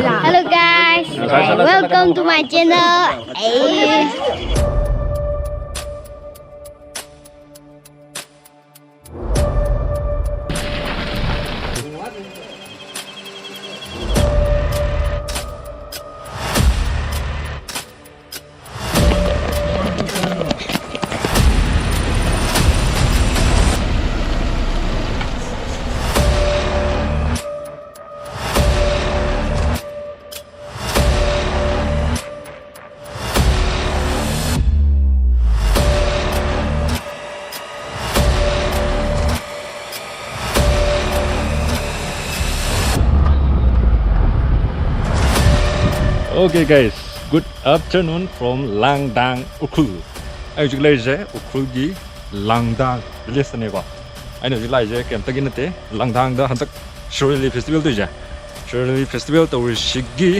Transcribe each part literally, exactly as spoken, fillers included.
Hello guys, welcome to my channel. Eh. Okay guys, good afternoon from Langdang, Ukhrul. ꯑꯩ ꯍꯧꯖꯤꯛ ꯂꯩꯔꯤꯁꯦ ꯎꯈ꯭ꯔꯨꯜꯒꯤ ꯂꯥꯡꯗꯥꯡ village ꯇꯅꯦꯀꯣ꯫ ꯑꯩꯅ ꯍꯧꯖꯤꯛ ꯂꯥꯛꯏꯁꯦ ꯀꯩꯝꯇꯒꯤ ꯅꯠꯇꯦ, ꯂꯥꯡꯗꯥꯡꯗ ꯍꯟꯗꯛ ꯁꯤꯔꯣꯏ ꯂꯤꯂꯤ festival ꯇꯧꯔꯤꯁꯦ, ꯁꯤꯔꯣꯏ ꯂꯤꯂꯤ festival ꯇꯧꯔꯤꯁꯤꯒꯤ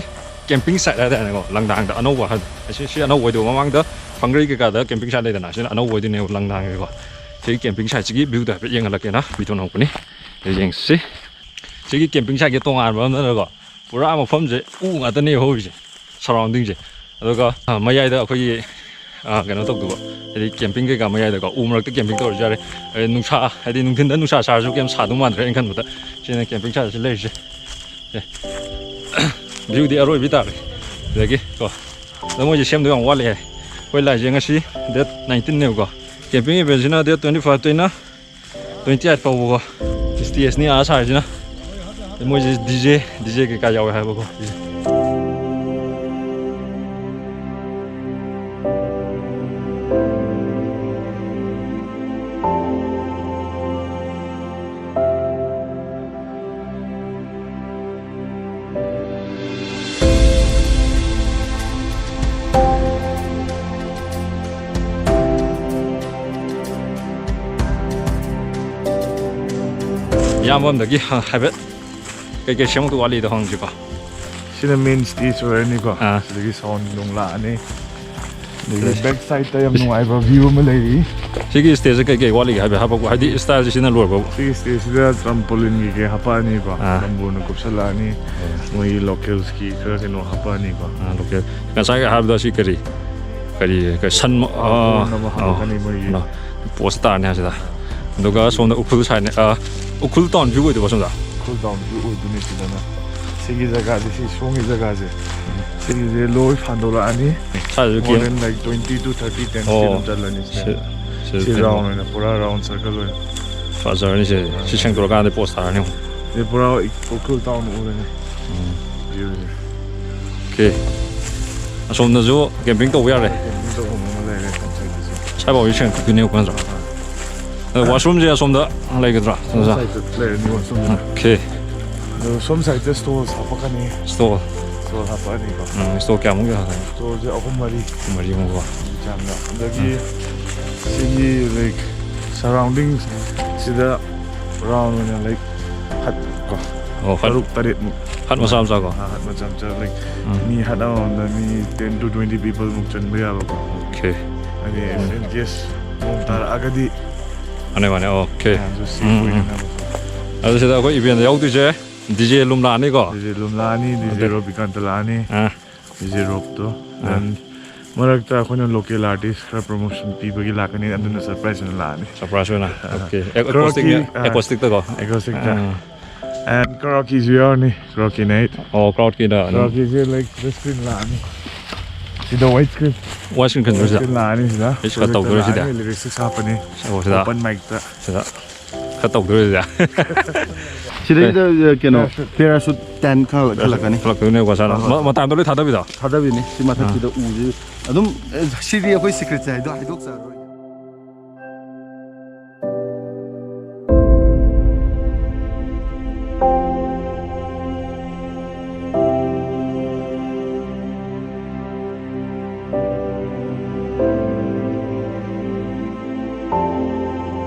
camping site ꯍꯥꯏꯇꯥꯔꯦꯅꯦꯀꯣ, ꯂꯥꯡꯗꯥꯡꯗ ꯑꯅꯧꯕ ꯍꯥꯏ-, ꯑꯁꯤ, ꯁꯤ ꯑꯅꯧꯕ ꯑꯣꯏꯗꯣꯏꯕ꯫ ꯃꯃꯥꯡꯗ ꯐꯪꯒ꯭ꯔꯩ ꯀꯩꯀꯥꯗ camping site ꯂꯩꯗꯅ, ꯁꯤꯅ ꯑꯅꯧꯕ ꯑꯣꯏꯗꯣꯏꯅꯦꯕ ꯂꯥꯡꯗꯥꯡꯒꯤꯀꯣ꯫ ꯁꯤꯒꯤ camping site ꯁꯤꯒꯤ view ꯗꯣ ꯍꯥꯏꯐꯦꯠ ꯌꯦꯡꯍꯜꯂꯛꯀꯦꯅ video ꯅꯝꯃꯛꯄꯅꯤ꯫ ꯌꯦꯡꯁꯤ꯫ ꯁꯤꯒꯤ camping site ꯀꯤ ꯇꯣꯉꯥꯟꯕ ꯑꯃꯅꯀꯣ, ꯄꯨꯔꯥ ꯃꯐꯝꯁꯦ ꯎ ꯉꯥꯛꯇꯅꯦ ꯍꯧꯔꯤꯁꯦ, surrounding ꯁꯦ꯫ ꯑꯗꯨꯒ, ꯑ, ꯃꯌꯥꯏꯗ ꯑꯩꯈꯣꯏꯒꯤ, ꯑ, ꯀꯩꯅꯣ ꯇꯧꯗꯧꯕ, ꯍꯥꯏꯗꯤ camping ꯀꯩꯀꯥ ꯃꯌꯥꯏꯗꯀꯣ, ꯎ ꯃꯔꯛꯇ camping ꯇꯧꯔꯁꯨ ꯌꯥꯔꯦ꯫ ꯑꯗꯩ ꯅꯨꯡꯁꯥ, ꯍꯥꯏꯗꯤ ꯅꯨꯡꯊꯤꯟꯗ ꯅꯨꯡꯁꯥ ꯁꯥꯔꯁꯨ ꯀꯩꯝ ꯁꯥꯗꯧ ꯃꯥꯟꯗ꯭ꯔꯦ ꯑꯩꯅ ꯈꯟꯕꯗ꯫ ꯁꯤꯅ camping site ꯁꯤ ꯂꯩꯔꯤꯁꯦ꯫ ꯑꯦ꯫ View ꯗꯤ ꯑꯔꯣꯏꯕꯤ ꯇꯥꯔꯦ꯫ ꯁꯤꯗꯒꯤ ꯀꯣ꯫ ꯑꯗꯣ ꯃꯣꯏꯁꯦ ꯁꯦꯝꯗꯧ ꯌꯥꯝ ꯋꯥꯠꯂꯤ ꯍꯥꯏ꯫ ꯑꯩꯈꯣꯏ ꯂꯥꯛꯏꯁꯦ ꯉꯁꯤ date nineteen ꯅꯦꯕꯀꯣ꯫ Camping event ꯁꯤꯅ date twenty five ꯇꯩꯅ twenty eight ꯐꯥꯎꯕꯀꯣ꯫ Stage ꯅꯤ ꯑꯥ ꯁꯥꯔꯤꯁꯤꯅ꯫ ꯑꯗꯩ ꯃꯣꯏꯁꯦ DJ, DJ ꯀꯩꯀꯥ ꯌꯥꯎꯋꯦ ꯍꯥꯏꯕꯀꯣ꯫ ꯏꯌꯥꯝꯕ ꯑꯝꯗꯒꯤ ꯍ-, ꯍꯥꯏꯐꯦꯠ ꯀꯩꯀꯩ ꯁꯦꯝꯃꯛꯇꯧ ꯋꯥꯠꯂꯤꯗꯣ ꯍꯪꯁꯤꯀꯣ꯫ ꯁꯤꯅ main stage ꯑꯣꯏꯔꯅꯤꯀꯣ꯫ ꯑꯥ꯫ ꯁꯤꯗꯒꯤ sound ꯅꯨꯡ ꯂꯥꯛꯑꯅꯤ꯫ ꯑꯗꯒꯤ ꯕꯦꯛ ꯁꯥꯏꯗꯇ ꯌꯥꯝ ꯅꯨꯡꯉꯥꯏꯕ ꯚ꯭ꯌꯨ ꯑꯃ ꯂꯩꯔꯤ꯫ ꯁꯤꯒꯤ ꯁ꯭ꯇꯦꯖꯁꯦ ꯀꯩꯀꯩ ꯋꯥꯠꯂꯤꯒꯦ ꯍꯥꯏꯕ ꯍꯥꯏꯗꯤ ꯁ꯭ꯇꯥꯏꯜꯁꯦ ꯁꯤꯅ ꯂꯣꯏꯔꯕ? ꯁꯤꯒꯤ ꯁ꯭ꯇꯦꯖꯁꯤꯗ ꯇ꯭ꯔꯝꯄꯣꯂꯤꯟꯒꯤ ꯀꯩ ꯍꯥꯄꯛꯑꯅꯤꯀꯣ, ꯑꯥ꯫ ꯕꯝꯕꯨꯅ ꯀꯨꯞꯁꯜꯂꯛꯑꯅꯤ, ꯃꯣꯏꯒꯤ ꯂꯣꯀꯦꯜꯁꯀꯤ ꯈꯔ ꯀꯩꯅꯣ ꯍꯥꯄꯛꯑꯅꯤꯀꯣ꯫ ꯑꯥ, ꯂꯣꯀꯦꯜ꯫ ꯉꯁꯥꯏ ꯍꯥꯏꯕꯗꯣ ꯁꯤ ꯀꯔꯤ ꯀꯔꯤ ꯀꯔꯤ ꯁꯟ ꯑꯥ, ꯑꯥ, ꯄꯣꯁ ꯇꯥꯔꯅꯤ ꯍꯥꯏꯁꯤꯗ꯫ ꯑꯗꯨꯒ ꯁꯣꯝꯗ ꯎꯈ꯭ꯔꯨꯜ ꯁꯥꯏꯠꯅꯦ, ꯑꯥ, ꯎꯈ꯭ꯔꯨꯜ ꯇꯥꯎꯟ ꯚ꯭ꯌꯨ ꯑꯣꯏꯗꯣꯏꯕ ꯁꯣꯝꯗ? ꯎꯈ꯭ꯔꯨꯜ ꯇꯥꯎꯟ ꯚ꯭ꯌꯨ ꯑꯣꯏꯗꯣꯏꯅꯦ ꯁꯤꯗꯅ꯫ ꯁꯤꯒꯤ ꯖꯒꯥꯁꯦ, ꯁꯤ ꯁꯣꯝꯒꯤ ꯖꯒꯥꯁꯦ, ꯁꯤꯒꯤꯁꯦ ꯂꯣꯏ ꯐꯥꯟꯗꯣꯔꯛꯑꯅꯤ꯫ ꯁ꯭ꯋꯥꯏꯗꯁꯨ More than like twenty to thirty tents ꯑꯣ꯫ ꯑꯗꯨꯝ ꯆꯠꯂꯅꯤ ꯁꯤꯗ꯫ ꯁꯤ, ꯁꯤ ꯁꯤ ꯇꯦꯟ꯫ ꯔꯥꯎꯟ ꯑꯣꯏꯅ, ꯄꯨꯔꯥ ꯔꯥꯎꯟ ꯁꯔꯀꯜ ꯑꯣꯏꯅ꯫ ꯐꯖꯔꯅꯤ ꯁꯤ꯫ ꯁꯤ ꯁꯦꯡꯗꯣꯔꯀꯥꯟꯗ ꯄꯣꯁ ꯇꯥꯔꯅꯤ ꯑꯃꯨꯛ꯫ ꯁꯤ ꯄꯨꯔꯥ ꯎꯈ꯭ꯔꯨꯜ ꯇꯥꯎꯟ ꯎꯔꯅꯤ꯫ ꯎꯝ꯫ ꯚ꯭ꯌꯨꯁꯦ꯫ ꯑꯣꯀꯦ꯫ ꯑꯁꯣꯝꯗꯁꯨ ꯀꯦꯝꯄꯤꯡ ꯇꯧꯕ ꯌꯥꯔꯦ꯫ ꯀꯦꯝꯄꯤꯡ ꯇꯧꯐꯝ ꯑꯃ ꯂꯩꯔꯦ ꯁꯣꯝ ꯁꯥꯏꯗꯇꯁꯨ꯫ ꯁ꯭ꯋꯥꯏꯐꯥꯎꯗꯤ ꯁꯦꯡꯗꯣꯛꯇꯣꯏꯅꯦꯕꯀꯣ ꯅꯠꯇ꯭ꯔꯣ? ꯑꯥ꯫ ꯑꯗꯣ ꯋꯥꯁꯔꯨꯝꯁꯦ ꯑꯁꯣꯝꯗ ꯂꯩꯒꯗ꯭ꯔꯥ? ꯁꯣꯝ ꯁꯥꯏꯗꯇ ꯂꯩꯔꯅꯤ ꯋꯥꯁꯔꯨꯝꯁꯦ꯫ ꯑꯣꯀꯦ꯫ ꯑꯗꯣ ꯁꯣꯝ ꯁꯥꯏꯗꯇ ꯁ꯭ꯇꯣꯜ ꯍꯥꯞꯄꯛꯀꯅꯤ꯫ ꯁ꯭ꯇꯣꯜ꯫ ꯁ꯭ꯇꯣꯜ ꯍꯥꯞꯄꯛꯑꯅꯤꯀꯣ꯫ ꯎꯝ, ꯁ꯭ꯇꯣꯜ ꯀꯌꯥꯃꯨꯛ ꯌꯥꯒꯅꯤ? ꯁ꯭ꯇꯣꯜꯁꯦ ꯑꯍꯨꯝ ꯃꯔꯤ꯫ ꯑꯍꯨꯝ ꯃꯔꯤꯃꯨꯛꯀꯣ꯫ ꯆꯥꯡꯗ꯫ ꯑꯗꯒꯤ ꯁꯤꯒꯤ, like, surroundings ꯁꯤꯗ ꯔꯥꯎꯟ ꯑꯣꯏꯅ, like, ꯍꯠ ꯀꯣ꯫ ꯑꯣ, ꯍꯠ꯫ ꯇꯔꯨꯛ ꯇꯔꯦꯠꯃꯨꯛ꯫ ꯍꯠ ꯃꯆꯥ ꯃꯆꯥ ꯀꯣ? ꯑꯥ, ꯍꯠ ꯃꯆꯥ ꯃꯆꯥ, like, ꯎꯝ꯫ ꯃꯤ ꯍꯠ ꯑꯃꯃꯝꯗ ꯃꯤ ten to twenty people ꯃꯨꯛ ꯆꯟꯕ ꯌꯥꯕꯀꯣ꯫ ꯑꯣꯀꯦ꯫ ꯍꯥꯏꯗꯤ, ꯎꯝ꯫ In case ꯅꯣꯡ ꯇꯥꯔꯛꯑꯒꯗꯤ꯫ ꯃꯥꯅꯦ, ꯃꯥꯅꯦ, ꯑꯣꯀꯦ꯫ ꯃꯌꯥꯝꯁꯨ safe ꯎꯝ, ꯎꯝ꯫ ꯑꯣꯏꯅꯅꯕꯀꯣ꯫ ꯑꯗꯨ ꯁꯤꯗ ꯑꯩꯈꯣꯏ event ꯌꯥꯎꯗꯣꯏꯁꯦ DJ ꯂꯨꯝ ꯂꯥꯛꯑꯅꯤꯀꯣ? DJ ꯂꯨꯝ ꯂꯥꯛꯑꯅꯤ, DJ ꯑꯗꯨ ꯔꯣꯕꯤꯀꯥꯟꯇ ꯂꯥꯛꯑꯅꯤ꯫ ꯑꯥ꯫ DJ ꯔꯣꯞꯇꯣ꯫ ꯑꯥ꯫ Then ꯃꯔꯛꯇ ꯑꯩꯈꯣꯏꯅ local artist ꯈꯔ promotion ꯄꯤꯕꯒꯤ ꯂꯥꯛꯀꯅꯤ, ꯑꯗꯨꯅ surprise ꯑꯣꯏꯅ ꯂꯥꯛꯑꯅꯤ꯫ Surprise ꯑꯣꯏꯅ? ꯑꯥ꯫ Okay꯫ Ac-, ꯀꯔꯣꯀꯤ, acoustic-ꯅ, ah, acoustic-ꯇꯀꯣ? Acoustic-ꯇ꯫ Ah. And ꯀꯔꯣꯀꯤꯁꯨ ꯌꯥꯎꯔꯅꯤ, ꯀꯔꯣꯀꯤ night꯫ ꯑꯣ, crowd-ꯀꯤꯗ ꯑꯗꯨꯝ꯫ ꯀꯔꯣꯀꯤꯁꯦ, like, ꯁꯤꯗ screen ꯂꯥꯛꯑꯅꯤ꯫ ꯁꯤꯗ white screen꯫ White screen ꯈꯟꯕ white ꯁꯤꯗ? Screen ꯂꯥꯛꯑꯅꯤ ꯁꯤꯗ꯫ Lyrics ꯈꯔ projector ꯇꯧꯗꯣꯏꯔꯣ ꯁꯤꯗ? ꯂꯥꯛꯑꯅꯤ, lyrics ꯁꯥꯞꯄꯅꯤ꯫ ꯑꯣ, ꯁꯤꯗ? Open mic-ꯇ꯫ ꯁꯤꯗ? ꯈꯔ ꯇꯧꯗꯣꯔꯤꯁꯦ꯫ ꯁꯤꯗꯩꯗ, ꯑ, ꯀꯩꯅꯣ, parachute tent ꯈꯔ ꯈꯜꯂꯛꯀꯅꯤ꯫ ꯈꯜꯂꯛꯇꯣꯏꯅꯦꯀꯣ, ꯁꯥꯔ? ꯍꯣꯏ, ꯍꯣꯏ꯫ ꯃ-, ꯃꯇꯥꯏꯗ ꯂꯣꯏ ꯊꯥꯗꯕꯤꯗꯣ? ꯊꯥꯗꯕꯤꯅꯤ꯫ ꯁꯤ ꯃꯊꯛꯁꯤꯗ ꯑꯥ꯫ ꯎꯁꯤ ꯑꯗꯨꯝ, ꯑꯦ, ꯁꯤꯗꯤ ꯑꯩꯈꯣꯏ secret-ꯁꯦ ꯍꯥꯏꯗꯣ-, ꯍꯥꯏꯗꯣꯛꯆꯔꯔꯣꯏ꯫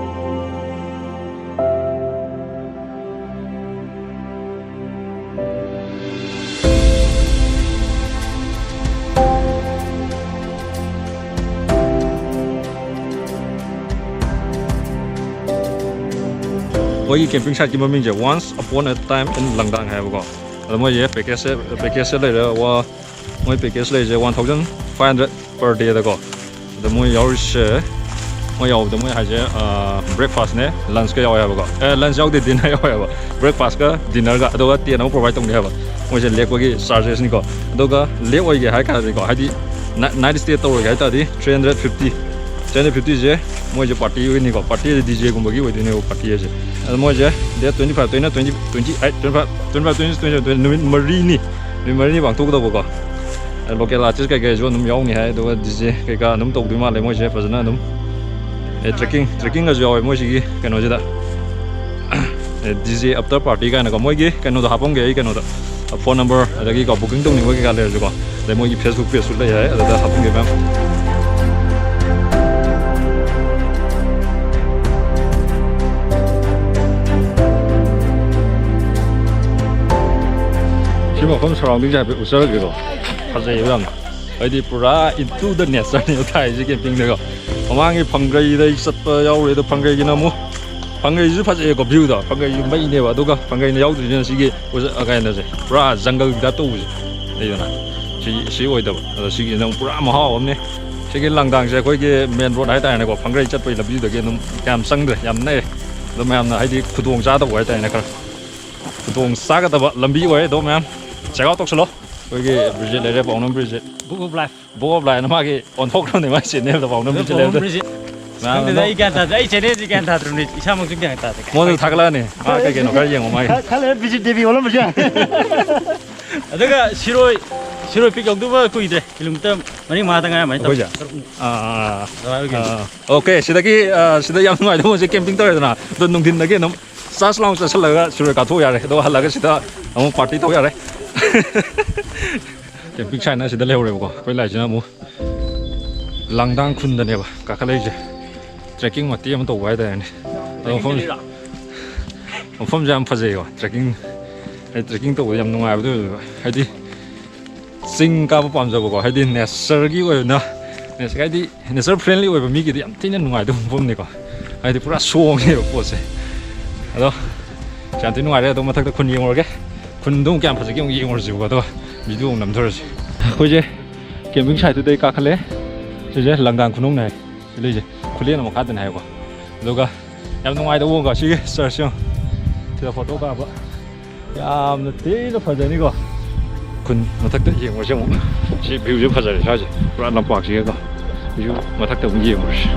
ꯃꯣꯏꯒꯤ camping site ꯀꯤ ꯃꯃꯤꯡꯁꯦ Once Upon a Time in Langdang ꯍꯥꯏꯕꯀꯣ꯫ ꯑꯗꯣ ꯃꯣꯏꯁꯦ package ꯁꯦ, package ꯁꯦ ꯂꯩꯔꯦ, ꯋꯥ, ꯃꯣꯏ package ꯂꯩꯔꯤꯁꯦ one thousand five hundred per day ꯗꯀꯣ꯫ ꯑꯗ ꯃꯣꯏ ꯌꯥꯎꯔꯤꯁꯦ, ꯃꯣꯏ ꯌꯥꯎꯕꯗ ꯃꯣꯏ ꯍꯥꯏꯁꯦ, breakfast ꯅꯦ, lunch ꯀ ꯌꯥꯎꯋꯦ ꯍꯥꯏꯕꯀꯣ꯫ ꯑꯦ, lunch ꯌꯥꯎꯗꯦ, dinner ꯌꯥꯎꯋꯦ ꯍꯥꯏꯕ꯫ Breakfast ꯀ dinner ꯒ, ꯑꯗꯨꯒ tent ꯑꯃ provide ꯇꯧꯅꯤ ꯍꯥꯏꯕ꯫ ꯃꯣꯏꯁꯦ ꯂꯦꯛꯄꯒꯤ charges ꯅꯤꯀꯣ꯫ ꯑꯗꯨꯒ ꯂꯦꯛꯑꯣꯏꯒꯦ ꯍꯥꯏ ꯇꯥꯔꯗꯤꯀꯣ, ꯍꯥꯏꯗꯤ night stay ꯇꯧꯔꯣꯏꯒꯦ ꯍꯥꯏ ꯇꯥꯔꯗꯤ three hundred fifty꯫ Three hundred fifty ꯁꯦ ꯃꯣꯏꯁꯦ party ꯒꯤꯅꯤꯀꯣ, party ꯗꯤ DJ ꯒꯨꯝꯕꯒꯤ ꯑꯣꯏꯗꯣꯏꯅꯦꯕ party ꯍꯥꯏꯁꯦ꯫ ꯑꯗꯣ ꯃꯣꯏꯁꯦ date twenty five ꯇꯩꯅ twenty, twenty eight, twenty five, twenty five, twenty six, twenty seven, ꯅꯨꯃꯤꯠ ꯃꯔꯤꯅꯤ, ꯅꯨꯃꯤꯠ ꯃꯔꯤꯅꯤ ꯄꯥꯡꯊꯣꯛꯀꯗꯧꯕꯀꯣ꯫ ꯑꯗ local artist ꯀꯩꯀꯩꯁꯨ ꯑꯗꯨꯝ ꯌꯥꯎꯅꯤ ꯍꯥꯏ, ꯑꯗꯨꯒ DJ ꯀꯩꯀꯥ ꯑꯗꯨꯝ ꯇꯧꯗꯣꯏ ꯃꯥꯜꯂꯦ ꯃꯣꯏꯁꯦ ꯐꯖꯅ ꯑꯗꯨꯝ꯫ ꯑꯦ, trekking, trekking ꯒꯁꯨ ꯌꯥꯎꯋꯦ ꯃꯣꯏꯁꯤꯒꯤ ꯀꯩꯅꯣꯁꯤꯗ꯫ ꯑꯦ, DJ after party ꯀꯥꯏꯅꯀꯣ, ꯃꯣꯏꯒꯤ ꯀꯩꯅꯣꯗꯣ ꯍꯥꯄꯝꯒꯦ ꯑꯩ ꯀꯩꯅꯣꯗ꯫ Phone number ꯑꯗꯒꯤꯀꯣ, booking ꯇꯧꯅꯤꯡꯕ ꯀꯩꯀꯥ ꯂꯩꯔꯁꯨꯀꯣ, ꯑꯗꯩ ꯃꯣꯏꯒꯤ Facebook page ꯁꯨ ꯂꯩ ꯍꯥꯏ, ꯑꯗꯨꯗ ꯍꯥꯞꯄꯝꯒꯦ ꯃꯌꯥꯝ꯫ ꯁꯤ ꯃꯐꯝ surrounding ꯁꯦ ꯍꯥꯏꯐꯦꯠ ꯎꯠꯆꯔꯒꯦꯀꯣ꯫ ꯐꯖꯩꯌꯦꯕ ꯌꯥꯝꯅ꯫ ꯍꯥꯏꯗꯤ ꯄꯨꯔꯥ into the nature ꯅꯦꯕ ꯊꯥꯏꯁꯦ camping ꯗꯀꯣ꯫ ꯃꯃꯥꯡꯒꯤ ꯐꯪꯒꯩꯗ ꯑꯩ ꯆꯠꯄ ꯌꯥꯎꯔꯦ, ꯑꯗꯣ ꯐꯪꯒꯩꯒꯤꯅ ꯑꯃꯨꯛ, ꯐꯪꯒꯩꯁꯨ ꯐꯖꯩꯌꯦꯀꯣ, view ꯗꯣ꯫ ꯐꯪꯒꯩꯁꯨ ꯃꯩꯅꯦꯕ, ꯑꯗꯨꯒ ꯐꯪꯒꯩꯅ ꯌꯥꯎꯗ꯭ꯔꯤꯁꯤꯅ ꯁꯤꯒꯤ ꯎꯖ-, ꯑ, ꯀꯩꯅꯣꯁꯦ, ꯄꯨꯔꯥ ꯖꯪꯒꯜꯒꯤ type ꯇꯧꯕꯁꯦ ꯂꯩꯗꯅ꯫ ꯁꯤ, ꯁꯤ ꯑꯣꯏꯗꯕ꯫ ꯑꯗꯣ ꯁꯤꯒꯤꯅ ꯑꯃꯨꯛ ꯄꯨꯔꯥ ꯃꯍꯥꯎ ꯑꯃꯅꯦ꯫ ꯁꯤꯒꯤ ꯂꯪꯗꯥꯡꯁꯦ ꯑꯩꯈꯣꯏꯒꯤ main road ꯍꯥꯏꯇꯥꯔꯦꯅꯦꯀꯣ, ꯐꯪꯒꯩ ꯆꯠꯄꯒꯤ ꯂꯝꯕꯤꯗꯒꯤ ꯑꯗꯨꯝ ꯌꯥꯝ ꯆꯪꯗ꯭ꯔꯦ, ꯌꯥꯝ ꯅꯛꯑꯦ꯫ ꯑꯗꯣ ꯃꯌꯥꯝꯅ ꯍꯥꯏꯗꯤ ꯈꯨꯗꯣꯡ ꯆꯥꯗꯕ ꯍꯥꯏꯇꯥꯔꯦꯅꯦ, ꯈꯔ ꯈꯨꯗꯣꯡ ꯆꯥꯒꯗꯕ ꯂꯝꯕꯤ ꯑꯣꯏ꯫ ꯑꯗꯣ ꯃꯌꯥꯝ check out ꯇꯧꯁꯜꯂꯣ꯫ ꯑꯩꯈꯣꯏꯒꯤ Bridget ꯂꯩꯔꯦ, ꯄꯥꯎꯅꯝ Bridget꯫ Book of Life꯫ Book of Life ꯅ ꯃꯥꯒꯤ ꯑꯣꯟꯊꯣꯛꯈ꯭ꯔꯕꯅꯦ ꯃꯥꯒꯤ channel ꯗ, ꯄꯥꯎꯅꯝ ꯑꯗꯣ Bridget ꯄꯥꯎꯅꯝ ꯂꯩꯕꯗ꯫ Bridget꯫ ꯃꯌꯥꯝ ꯈꯪꯗꯦꯗ, ꯑꯗꯣ ꯑꯩ channel ꯁꯦ ꯒ꯭ꯌꯥꯟ ꯇꯥꯗ꯭ꯔꯦ, ꯑꯩ ꯆꯦꯅꯦꯜꯁꯦ ꯒ꯭ꯌꯥꯟ ꯇꯥꯗ꯭ꯔꯦ꯫ ꯃꯉꯣꯟꯗ ꯊꯥꯒꯠꯂꯛꯑꯅꯤ, ꯃꯥ ꯀꯩ ꯀꯩꯅꯣ ꯈꯔ ꯌꯦꯡꯉꯣ ꯃꯥꯒꯤ꯫ ꯈꯔ, ꯈꯔ ꯂꯩꯔ Bridget ꯗꯦꯕꯤ ꯑꯣꯜꯂꯝꯕꯁꯨ ꯌꯥꯏ꯫ ꯑꯗꯨꯒ ꯁꯤꯔꯣꯏ, ꯁꯤꯔꯣꯏ peak ꯌꯧꯗꯧꯕ ꯀꯨꯏꯗ꯭ꯔꯦ, kilometre ꯃꯔꯤ ꯃꯉꯥꯗ ꯉꯥꯏꯔꯝꯃꯅꯤ꯫ ꯑꯩꯈꯣꯏꯁꯦ? ꯇꯔꯨꯛꯃꯨꯛ꯫ ꯑꯥ, ꯑꯥ, ꯑꯥ꯫ ꯑꯗꯨꯃꯥꯏꯅ ꯑꯣꯏꯒꯦ꯫ ꯑꯥ, okay, ꯁꯤꯗꯒꯤ, ꯑꯥ, ꯁꯤꯗ ꯌꯥꯝ ꯅꯨꯡꯉꯥꯏꯗꯧꯕꯁꯦ camping ꯇꯧꯔꯦꯗꯅ, ꯑꯗꯣ ꯅꯨꯡꯊꯤꯟꯗꯒꯤ ꯑꯗꯨꯝ ꯆꯥꯁ ꯂꯥꯎ ꯆꯠꯁꯤꯜꯂꯒ ꯁꯤꯔꯣꯏ ꯀꯥꯊꯣꯛꯎ ꯌꯥꯔꯦ, ꯑꯗꯨꯒ ꯍꯜꯂꯒ ꯁꯤꯗ ꯑꯃꯨꯛ party ꯇꯧ ꯌꯥꯔꯦ꯫ Camping site ꯅ ꯁꯤꯗ ꯂꯩꯍꯧꯔꯦꯕꯀꯣ, ꯑꯩꯈꯣꯏ ꯂꯥꯛꯏꯁꯤꯅ ꯑꯃꯨꯛ ꯂꯥꯡꯗꯥꯡ ꯈꯨꯟꯗꯅꯦꯕ ꯀꯥꯈꯠꯂꯛꯏꯁꯦ꯫ Trekking ꯃꯇꯦꯛ ꯑꯃ ꯇꯧꯕ ꯍꯥꯏꯇꯥꯔꯦꯅꯦ꯫ ꯑꯗꯣ ꯃꯐꯝ, ꯃꯐꯝꯁꯦ ꯌꯥꯝ ꯐꯖꯩꯀꯣ, trekking, ꯍꯥꯏꯗꯤ trekking ꯇꯧꯕꯗ ꯌꯥꯝ ꯅꯨꯡꯉꯥꯏꯕꯗꯣ ꯑꯣꯏꯕ꯫ ꯍꯥꯏꯗꯤ ꯆꯤꯡ ꯀꯥꯕ ꯄꯥꯝꯖꯕꯀꯣ, ꯍꯥꯏꯗꯤ nature ꯒꯤ ꯑꯣꯏꯅ, nature ꯍꯥꯏꯗꯤ nature friendly ꯑꯣꯏꯕ ꯃꯤꯒꯤꯗꯤ ꯌꯥꯝ ꯊꯤꯅ ꯅꯨꯡꯉꯥꯏꯗꯧꯕ ꯃꯐꯝꯅꯤꯀꯣ꯫ ꯍꯥꯏꯗꯤ ꯄꯨꯔꯥ ꯁꯣꯡꯉꯦꯕ ꯄꯣꯠꯁꯦ꯫ ꯑꯗꯣ ꯌꯥꯝ ꯊꯤ ꯅꯨꯡꯉꯥꯏꯔꯦ꯫ ꯑꯗꯣ ꯃꯊꯛꯇ ꯈꯨꯟ ꯌꯦꯡꯉꯨꯔꯒꯦ꯫ ꯈꯨꯟꯗꯣ ꯑꯃꯨꯛ ꯀꯌꯥꯝ ꯐꯖꯒꯦ ꯑꯃꯨꯛ ꯌꯦꯡꯉꯨꯔꯁꯤꯕꯀꯣ, ꯑꯗꯨꯒ ꯚꯤꯗꯤꯑꯣ ꯑꯃꯨꯛ ꯅꯝꯊꯔꯁꯤ꯫ ꯑꯩꯈꯣꯏꯁꯦ ꯀꯦꯝꯄꯤꯡ ꯁꯥꯏꯠꯇꯨꯗꯩ ꯀꯥꯈꯠꯂꯦ꯫ ꯁꯤꯁꯦ ꯂꯪꯗꯥꯡ ꯈꯨꯅꯨꯡꯅꯦ ꯍꯥꯏ꯫ ꯁꯤ ꯂꯩꯁꯦ ꯈꯨꯂꯦꯟ ꯑꯃ ꯃꯈꯥꯗꯅꯦ ꯍꯥꯏꯀꯣ꯫ ꯑꯗꯨꯒ ꯌꯥꯝ ꯅꯨꯡꯉꯥꯏꯗꯧꯕ ꯑꯃꯒ ꯁꯤꯒꯤ ꯆꯔꯆꯁꯦ ꯌꯦꯡꯉꯣ꯫ ꯁꯤꯗ ꯐꯣꯇꯣ ꯀꯥꯞꯄ ꯌꯥꯝꯅ ꯊꯤꯅ ꯐꯖꯅꯤꯀꯣ꯫ ꯈꯨꯟ ꯃꯊꯛꯇ ꯌꯦꯡꯉꯨꯔꯁꯦ ꯑꯃꯨꯛ꯫ ꯁꯤ ꯚ꯭ꯌꯨꯁꯦ ꯐꯖꯔꯦ ꯁ꯭ꯋꯥꯏꯁꯦ, ꯄꯨꯔꯥ ꯂꯝꯄꯥꯛꯁꯤꯒꯀꯣ꯫ ꯚ꯭ꯌꯨ ꯃꯊꯛꯇ ꯑꯃꯨꯛ ꯌꯦꯡꯉꯨꯔꯁꯤ꯫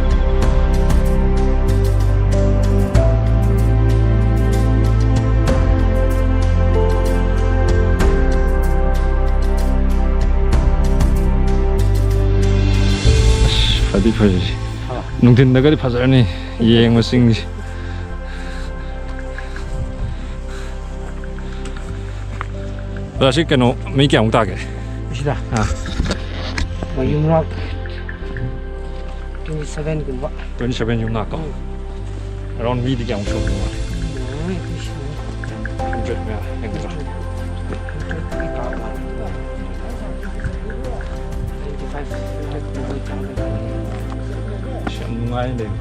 ꯑꯁ, ꯐꯗꯤ ꯐꯖꯩ꯫ ꯅꯨꯡꯊꯤꯟꯗꯒꯗꯤ ꯐꯖꯔꯅꯤ ꯌꯦꯡꯕ ꯆꯤꯡꯁꯦ꯫ ꯑꯣꯖꯥ, ꯁꯤ ꯀꯩꯅꯣ, ꯃꯤ ꯀꯌꯥꯃꯨꯛ ꯇꯥꯒꯦ? ꯁꯤꯗ? ꯑꯥ꯫ ꯃꯣꯏ ꯌꯨꯝꯅꯥꯛ twenty seven ꯒꯨꯝꯕ꯫ Twenty seven ꯌꯨꯝꯅꯥꯛꯀꯣ? ꯎꯝ꯫ Around ꯃꯤꯗꯤ ꯀꯌꯥꯃꯨꯛ ꯁꯨꯔꯝꯗꯧ ꯃꯥꯜꯂꯤ? ꯎꯝ, ꯑꯩꯈꯣꯏ ꯁꯤ hundred ꯃꯌꯥ ꯍꯦꯟꯒꯗ꯭ꯔꯥ? Hundred ꯇꯤ ꯇꯥꯕ ꯃꯥꯜꯂꯤ꯫ ꯑꯥ꯫ Twenty five, hundred ꯀꯨꯝꯕ ꯆꯥꯡꯗ ꯂꯩ꯫ ꯑꯁ, ꯌꯥꯝ ꯅꯨꯡꯉꯥꯏꯅ ꯂꯩꯕ꯫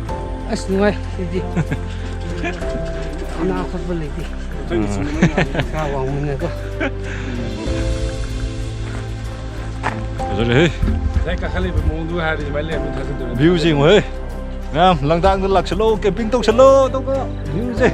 ꯑꯁ, ꯅꯨꯡꯉꯥꯏ ꯁꯤꯗꯤ꯫ ꯑꯅꯥ ꯈꯣꯠꯄ ꯂꯩꯇꯦ꯫ ꯎꯝ꯫ ꯈꯔ ꯋꯥꯡꯃꯟꯅꯀꯣ꯫ ꯐꯖꯔꯦꯍꯦ꯫ ꯉꯁꯥꯏ ꯀꯥꯈꯠꯂꯛꯏꯕ ꯃꯑꯣꯡꯗꯨ ꯍꯥꯏꯔꯗꯤ ꯑꯗꯨꯃꯥꯏꯅ ꯂꯩꯔꯝꯅꯤ ꯊꯥꯖꯗꯕ꯫ View ꯁꯦ ꯌꯦꯡꯉꯨꯍꯦ꯫ ꯃꯌꯥꯝ ꯂꯪꯗꯥꯡꯗ ꯂꯥꯛꯁꯜꯂꯣ, camping ꯇꯧꯁꯜꯂꯣ, ꯑꯗꯨꯒ view say.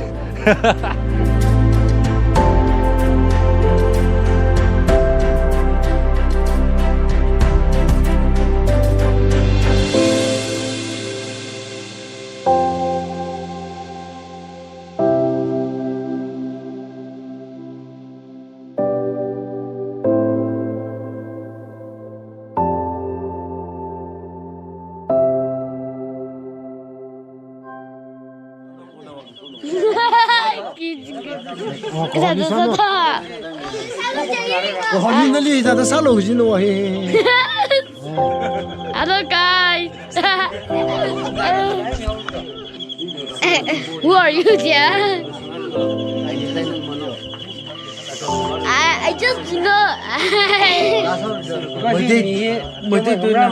Hello guys. Who are you, dear? I, I just, you know. Meitei, Meitei ꯇꯣꯏꯅ꯫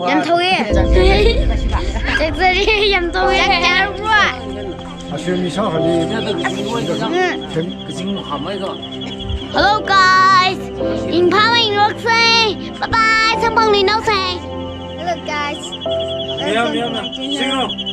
ꯌꯥꯝ ꯊꯧꯋꯦ꯫ ꯆꯥꯛ ꯆꯥꯔꯤ, ꯌꯥꯝ ꯊꯧꯋꯦ꯫ ꯆꯥꯛ ꯆꯥꯔꯕ꯭ꯔꯣ? Hello guys, Imphal ꯌꯧꯔꯛꯁꯦ꯫ Bye bye, ꯁꯝꯐꯪ ꯂꯩꯅꯧꯁꯦ꯫ Hello guys. ꯃꯤꯌꯥꯝ ꯃꯤꯌꯥꯝꯅ ꯁꯤꯡꯉꯣ꯫